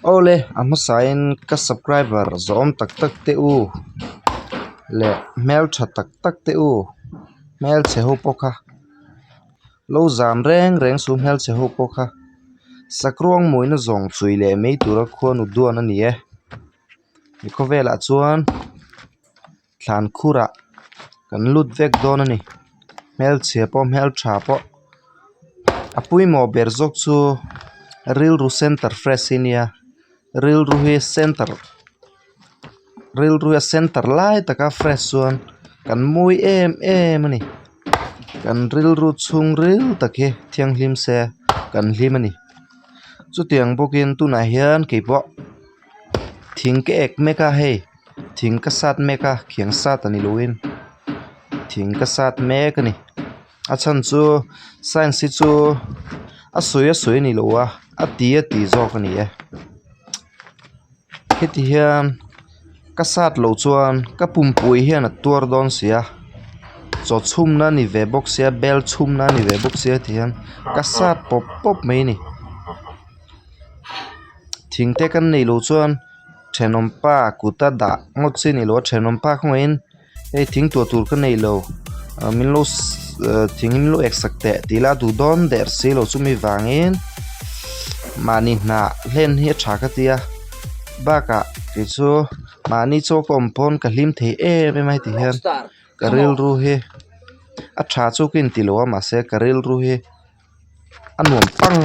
Awle a hmasain ka subscriber zawhawm tak tak te u leh hmeltha tak tak te u hmelchhe ho pawh kha lo zam reng reng suh hmelchhe ho pawh kha sakruang mawina zawng chui leh mai tura khuanu duan a ni e mi khawvelah chuan. Thlan khurah kan lut vek dawn a ni hmelchhia pawh hmeltha pawh a pawimawh ber zawk chu rilru center fresh hi nia rilru hi center rilru hi a center lai taka fresh chuan kan mawi em em a ni kan rilru chhungril tak hi thianghlim se kan hlim a ni chutiang bawkin tunah hian keipawh thing ka ek mek a hei. Thing ka sat mek a khiang sat a ni loin thing ka sat mek a ni a chhan chu science hi chu a sawi a sawi a ni lo a a ti a ti zawk a ni e heti hian ka sat loh chuan ka pumpui hian a tuar dawn si a chaw chhumna a ni ve bawk sia bel chhumna a ni ve bawk sia ti hian ka sat pawp pawp mai a ni thing te kan neih loh chuan. Thenawmpa kuta dah ngawt chi ni lo a thenawmpa khawngaihin hei thing tuah tur ka nei lo ah min lo thing in lo ek sak teh tih la duh dawn der si lo chumi vangin mahni hnah hlen hi a tha ka ti a bakah kei chu mahni chaw ka awm pawn ka hlim thei em em a heti hian ka rilru hi a tha chu ka inti lo a mahse ka rilru hi a nuam pang.